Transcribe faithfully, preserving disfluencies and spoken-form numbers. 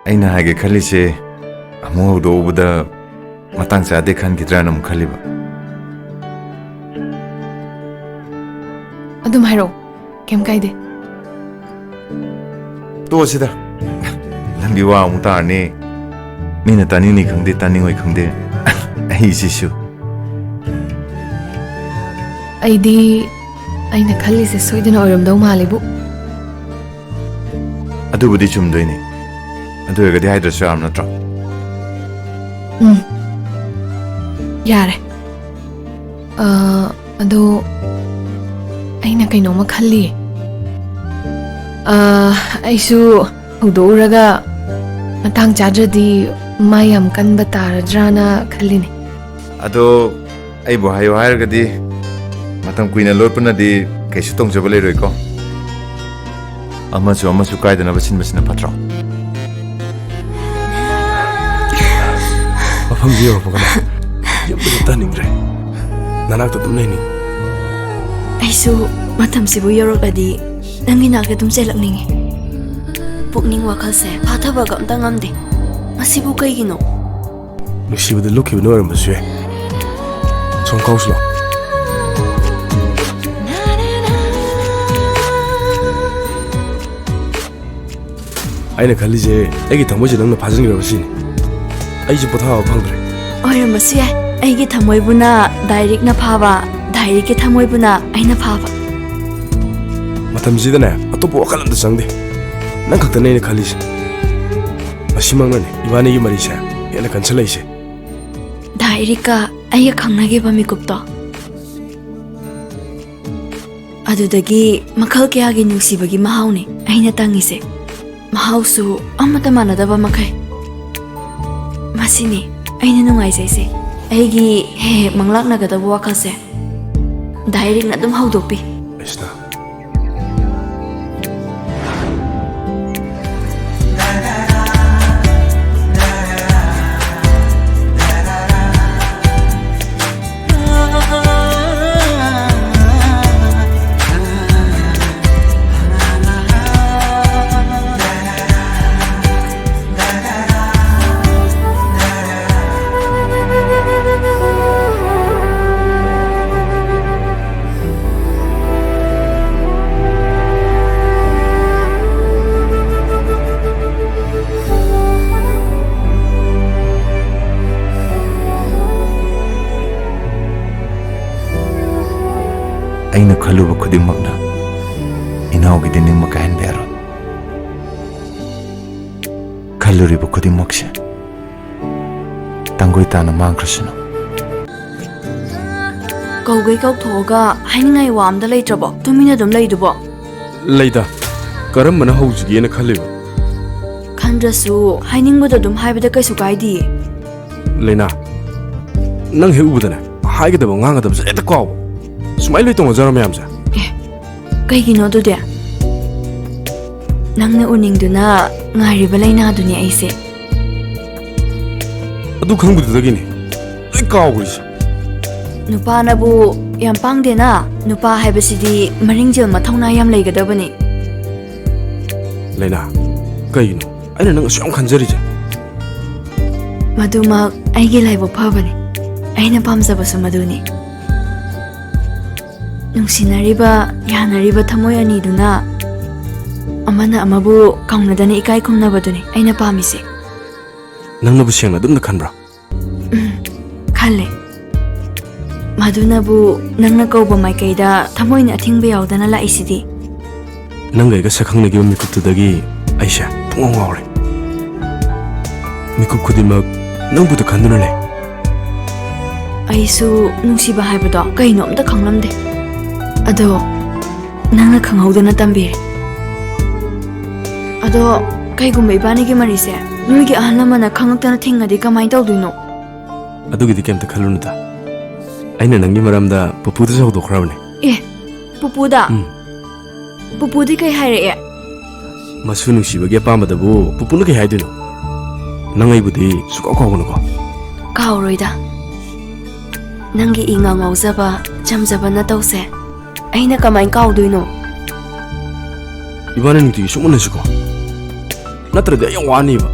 ꯑꯩꯅ ꯍꯥꯏꯒꯦ ꯈꯜꯂꯤꯁꯦ ꯑꯃꯨꯛ ꯍꯧꯗꯣꯛꯎꯕꯗ ꯃꯇꯥꯡ ꯆꯥꯗꯦ ꯈꯟꯈꯤꯗ꯭ꯔꯥꯅ ꯑꯃꯨꯛ ꯈꯜꯂꯤꯕ꯫ ꯑꯗꯨꯝ ꯍꯥꯏꯔꯛꯑꯣ, ꯀꯩꯝ ꯀꯥꯏꯗꯦ꯫ ꯇꯣꯛꯑꯁꯤꯗ, ꯂꯝꯕꯤ ꯋꯥ ꯑꯃꯨꯛ ꯇꯥꯔꯅꯤ꯫ ꯃꯤꯅ ꯇꯥꯅꯤꯡꯅꯤ ꯈꯪꯗꯦ, ꯇꯥꯅꯤꯡꯉꯣꯏ ꯈꯪꯗꯦ꯫ ꯑꯩꯁꯤꯁꯨ꯫ ꯑꯩꯗꯤ ꯑꯩꯅ ꯈꯜꯂꯤꯁꯦ ꯁꯣꯏꯗꯅ ꯑꯣꯏꯔꯝꯗꯧ ꯃꯥꯜꯂꯤꯕꯨ꯫ ꯑꯗꯨꯕꯨꯗꯤ ꯆꯨꯝꯗꯣꯏꯅꯤ꯫ ꯑꯗꯨ ꯑꯣꯏꯔꯒꯗꯤ ꯍꯥꯏꯗ꯭ꯔꯁꯨ ꯌꯥꯔꯕ ꯅꯠꯇ꯭ꯔꯣ? ꯎꯝ꯫ ꯌꯥꯔꯦ꯫ ꯑ, ꯑꯗꯣ ꯑꯩꯅ ꯀꯩꯅꯣꯝꯃ ꯈꯜꯂꯤ꯫ ꯑ, ꯑꯩꯁꯨ ꯍꯧꯗꯣꯛꯎꯔꯒ ꯃꯇꯥꯡ ꯆꯥꯗ꯭ꯔꯗꯤ ꯃꯥ ꯌꯥꯝ ꯀꯟꯕ ꯇꯥꯔꯗ꯭ꯔꯥꯅ ꯈꯜꯂꯤꯅꯦ꯫ ꯑꯗꯣ ꯑꯩꯕꯨ ꯍꯥꯏꯌꯨ ꯍꯥꯏꯔꯒꯗꯤ ꯃꯇꯝ ꯀꯨꯏꯅ ꯂꯣꯠꯄꯅꯗꯤ ꯀꯩꯁꯨ ꯇꯣꯡꯖꯕ ꯂꯩꯔꯣꯏꯀꯣ꯫ ꯑꯃꯁꯨ ꯑꯃꯁꯨ ꯀꯥꯏꯗꯅꯕ ꯁꯤꯟꯕꯁꯤꯅ ꯐꯠꯇ꯭ꯔꯣ? ꯃꯐꯝꯁꯤ ꯌꯧꯔꯛꯄꯒꯅꯦ, ꯌꯨꯝꯗ ꯆꯠꯇꯅꯤꯡꯗ꯭ꯔꯦ꯫ ꯅꯅꯥꯛꯇ ꯑꯗꯨꯝ ꯂꯩꯅꯤꯡꯉꯤ꯫ ꯑꯩꯁꯨ ꯃꯇꯝꯁꯤꯕꯨ ꯌꯧꯔꯛꯂꯗꯤ ꯅꯪꯒꯤ ꯅꯥꯛꯇ ꯑꯗꯨꯝ ꯆꯦꯜꯂꯛꯅꯤꯡꯉꯤ꯫ ꯄꯨꯛꯅꯤꯡ ꯋꯥꯈꯜꯁꯦ ꯐꯥꯊꯕꯒ ꯑꯝꯇ ꯉꯝꯗꯦ꯫ ꯃꯁꯤꯕꯨ ꯀꯩꯒꯤꯅꯣ? ꯅꯨꯡꯁꯤꯕꯗ ꯂꯨꯞꯈꯤꯕꯅ ꯑꯣꯏꯔꯝꯕꯁꯨ ꯌꯥꯏ꯫ ꯁꯣꯝ ꯀꯥꯎꯁꯤ ꯂꯥꯎ꯫ ꯑꯩꯅ ꯈꯜꯂꯤꯁꯦ, ꯑꯩꯒꯤ ꯊꯃꯣꯏꯁꯦ ꯅꯪꯅ ꯐꯥꯖꯤꯟꯈ꯭ꯔꯕ ꯁꯤꯅꯤ꯫ ꯑꯩꯁꯨ ꯄꯣꯊꯥꯕ ꯐꯪꯗ꯭ꯔꯦ꯫ ꯑꯣꯏꯔꯝꯕꯁꯨ ꯌꯥꯏ꯫ ꯑꯩꯒꯤ ꯊꯃꯣꯏꯕꯨꯅ ꯗꯥꯏꯔꯤꯛꯅ ꯐꯥꯕ, ꯗꯥꯏꯔꯤꯛꯀꯤ ꯊꯃꯣꯏꯕꯨꯅ ꯑꯩꯅ ꯐꯥꯕ꯫ ꯃꯇꯝꯁꯤꯗꯅꯦ, ꯑꯇꯣꯞꯄ ꯋꯥꯈꯜ ꯑꯝꯇ ꯆꯪꯗꯦ꯫ ꯅꯪ ꯈꯛꯇꯅꯦ ꯑꯩꯅ ꯈꯜꯂꯤꯁꯦ꯫ ꯃꯁꯤꯃꯛꯅꯅꯦ ꯏꯕꯥꯅꯤꯒꯤ ꯃꯔꯤꯁꯦ ꯍꯦꯟꯅ ꯀꯟꯁꯤꯜꯂꯛꯏꯁꯦ꯫ ꯗꯥꯏꯔꯤꯛꯀ ꯑꯩꯒ ꯈꯪꯅꯈꯤꯕ ꯃꯤꯀꯨꯞꯇꯣ꯫ ꯑꯗꯨꯗꯒꯤ ꯃꯈꯜ ꯀꯌꯥꯒꯤ ꯅꯨꯡꯁꯤꯕꯒꯤ ꯃꯍꯥꯎꯅꯤ ꯑꯩꯅ ꯇꯪꯉꯤꯁꯦ꯫ ꯃꯍꯥꯎꯁꯨ ꯑꯃꯠꯇ ꯃꯥꯟꯅꯗꯕ ꯃꯈꯩ꯫ ꯃꯁꯤꯅꯤ ꯑꯩꯅ ꯅꯨꯡꯉꯥꯏꯖꯩꯁꯦ꯫ ꯑꯩꯒꯤ ꯍꯦꯛ ꯍꯦꯛ ꯃꯪꯂꯥꯛꯅꯒꯗꯕ ꯋꯥꯈꯜꯁꯦ ꯗꯥꯏꯔꯤꯛꯅ ꯑꯗꯨꯝ ꯍꯧꯗꯣꯛꯄꯤ꯫ ꯀ꯭ꯔꯤꯁꯅ꯫ ꯑꯩꯅ ꯈꯜꯂꯨꯕ ꯈꯨꯗꯤꯡꯃꯛꯅ ꯏꯅꯥꯎꯒꯤꯗꯤ ꯅꯤꯡꯕ ꯀꯥꯏꯍꯟꯕ ꯌꯥꯔꯣꯏ꯫ ꯈꯜꯂꯨꯔꯤꯕ ꯈꯨꯗꯤꯡꯃꯛꯁꯦ ꯇꯪꯒꯣꯏ ꯇꯥꯅ ꯃꯥꯡꯈ꯭ꯔꯁꯅꯨ꯫ ꯀꯧꯒꯩ ꯀꯧꯊꯣꯛꯑꯒ ꯍꯥꯏꯅꯤꯡꯉꯥꯏ ꯋꯥ ꯑꯝꯇ ꯂꯩꯇ꯭ꯔꯕꯣ? ꯇꯨꯃꯤꯟꯅ ꯑꯗꯨꯝ ꯂꯩꯗꯨꯕꯣ? ꯂꯩꯗ꯫ ꯀꯔꯝꯕꯅ ꯍꯧꯁꯤꯒꯦꯅ ꯈꯜꯂꯤꯕ? ꯈꯟꯗ꯭ꯔꯁꯨ ꯍꯥꯏꯅꯤꯡꯕꯗꯣ ꯑꯗꯨꯝ ꯍꯥꯏꯕꯗ ꯀꯩꯁꯨ ꯀꯥꯏꯗꯤꯌꯦ꯫ ꯂꯩꯅꯥ, ꯅꯪ ꯍꯦꯛ ꯎꯕꯗꯅꯦ, ꯍꯥꯏꯒꯗꯕ ꯉꯥꯡꯒꯗꯕꯁꯦ ꯍꯦꯛꯇ ꯀꯥꯎꯕ꯫ ꯁꯨꯃꯥꯏꯅ ꯂꯣꯏ ꯇꯧꯅꯖꯔꯣ ꯃꯌꯥꯝꯁꯦ꯫ ꯑꯦ, ꯀꯩꯒꯤꯅꯣ ꯑꯗꯨꯗꯤ? ꯅꯪꯅ ꯎꯅꯤꯡꯗꯨꯅ ꯉꯥꯏꯔꯤꯕ ꯂꯩꯅꯥꯗꯨꯅꯦ ꯑꯩꯁꯦ꯫ ꯑꯗꯨ ꯈꯪꯕꯗꯨꯗꯒꯤꯅꯦ ꯂꯣꯏ ꯀꯥꯎꯈ꯭ꯔꯤꯁꯦ꯫ ꯅꯨꯄꯥꯅꯕꯨ ꯌꯥꯝ ꯄꯥꯡꯗꯦꯅ꯫ ꯅꯨꯄꯥ ꯍꯥꯏꯕꯁꯤꯗꯤ ꯃꯔꯤꯡꯖꯦꯜ ꯃꯊꯧꯅꯥ ꯌꯥꯝ ꯂꯩꯒꯗꯕꯅꯤ꯫ ꯂꯩꯅꯥ, ꯀꯩꯒꯤꯅꯣ ꯑꯩꯅ ꯅꯪ ꯑꯁꯨꯛ ꯌꯥꯝ ꯈꯟꯖꯔꯤꯁꯦ? ꯃꯗꯨꯃꯛ ꯑꯩꯒꯤ ꯂꯥꯏꯕꯛ ꯐꯕꯅꯤ꯫ ꯑꯩꯅ ꯄꯥꯝꯖꯕꯁꯨ ꯃꯗꯨꯅꯤ꯫ ꯅꯨꯡꯁꯤꯅꯔꯤꯕ, ꯌꯥꯅꯔꯤꯕ ꯊꯃꯣꯏ ꯑꯅꯤꯗꯨꯅ ꯑꯃꯅ ꯑꯃꯕꯨ ꯀꯥꯎꯅꯗꯅ ꯏꯀꯥꯏ ꯈꯨꯝꯅꯕꯗꯨꯅꯤ ꯑꯩꯅ ꯄꯥꯝꯃꯤꯁꯦ꯫ ꯅꯪꯅꯕꯨ ꯁꯦꯡꯅ ꯑꯗꯨꯝꯅ ꯈꯟꯕ꯭ꯔꯥ? ꯎꯝ, ꯈꯜꯂꯦ꯫ ꯃꯗꯨꯅꯕꯨ ꯅꯪꯅ ꯀꯧꯕ ꯃꯥꯏꯀꯩꯗ ꯊꯃꯣꯏꯅ ꯑꯊꯤꯡꯕ ꯌꯥꯎꯗꯅ ꯂꯥꯛꯏꯁꯤꯗꯤ꯫ ꯅꯪꯒ ꯑꯩꯒ ꯁꯛꯈꯪꯅꯈꯤꯕ ꯃꯤꯀꯨꯞꯇꯨꯗꯒꯤ ꯑꯩꯁꯦ ꯄꯨꯡꯉꯥꯎ ꯉꯥꯎꯔꯦ꯫ ꯃꯤꯀꯨꯞ ꯈꯨꯗꯤꯡꯃꯛ ꯅꯪꯕꯨꯗ ꯈꯟꯗꯨꯅ ꯂꯩ꯫ ꯑꯩꯁꯨ ꯅꯨꯡꯁꯤꯕ ꯍꯥꯏꯕꯗꯣ ꯀꯩꯅꯣ ꯑꯝꯇ ꯈꯪꯂꯝꯗꯦ꯫ ꯑꯗꯣ ꯅꯪꯅ ꯈꯪꯍꯧꯗꯅ ꯇꯝꯕꯤꯔꯦ꯫ ꯑꯗꯣ ꯀꯩꯒꯨꯝꯕ ꯏꯕꯥꯅꯤꯒꯤ ꯃꯔꯤꯁꯦ ꯅꯣꯏꯒꯤ ꯑꯍꯜ ꯂꯃꯟꯅ ꯈꯪꯉꯛꯇꯅ ꯊꯤꯡꯉꯗꯤ ꯀꯃꯥꯏꯅ ꯇꯧꯗꯣꯏꯅꯣ? ꯑꯗꯨꯒꯤꯗꯤ ꯀꯩꯝꯇ ꯈꯜꯂꯨꯅꯨꯗ꯫ ꯑꯩꯅ ꯅꯪꯒꯤ ꯃꯔꯝꯗ ꯄꯨꯄꯨꯗꯁꯨ ꯍꯧꯗꯣꯛꯈ꯭ꯔꯕꯅꯦ꯫ ꯑꯦ, ꯄꯨꯄꯨꯗ? ꯎꯝ꯫ ꯄꯨꯄꯨꯗꯤ ꯀꯩ ꯍꯥꯏꯔꯛꯑꯦ? ꯃꯁꯨ ꯅꯨꯡꯁꯤꯕꯒꯤ ꯑꯄꯥꯝꯕꯗꯕꯨ ꯄꯨꯄꯨꯅ ꯀꯩ ꯍꯥꯏꯗꯣꯏꯅꯣ? ꯅꯪ ꯑꯩꯕꯨꯗꯤ ꯁꯨꯛꯀꯥꯎ ꯀꯥꯎꯒꯅꯨꯀꯣ꯫ ꯀꯥꯎꯔꯣꯏꯗ꯫ ꯅꯪꯒꯤ ꯏꯉꯥꯎ ꯉꯥꯎꯖꯕ, ꯆꯝꯖꯕ ꯅꯇꯧꯁꯦ ꯑꯩꯅ ꯀꯃꯥꯏꯅ ꯀꯥꯎꯗꯣꯏꯅꯣ? ꯏꯕꯥꯅꯤ ꯅꯨꯡꯇꯤꯒꯤ ꯁꯨꯝ ꯎꯅꯁꯤꯀꯣ꯫ ꯅꯠꯇ꯭ꯔꯗꯤ ꯑꯩ ꯌꯥꯝ ꯋꯥꯅꯤꯕ꯫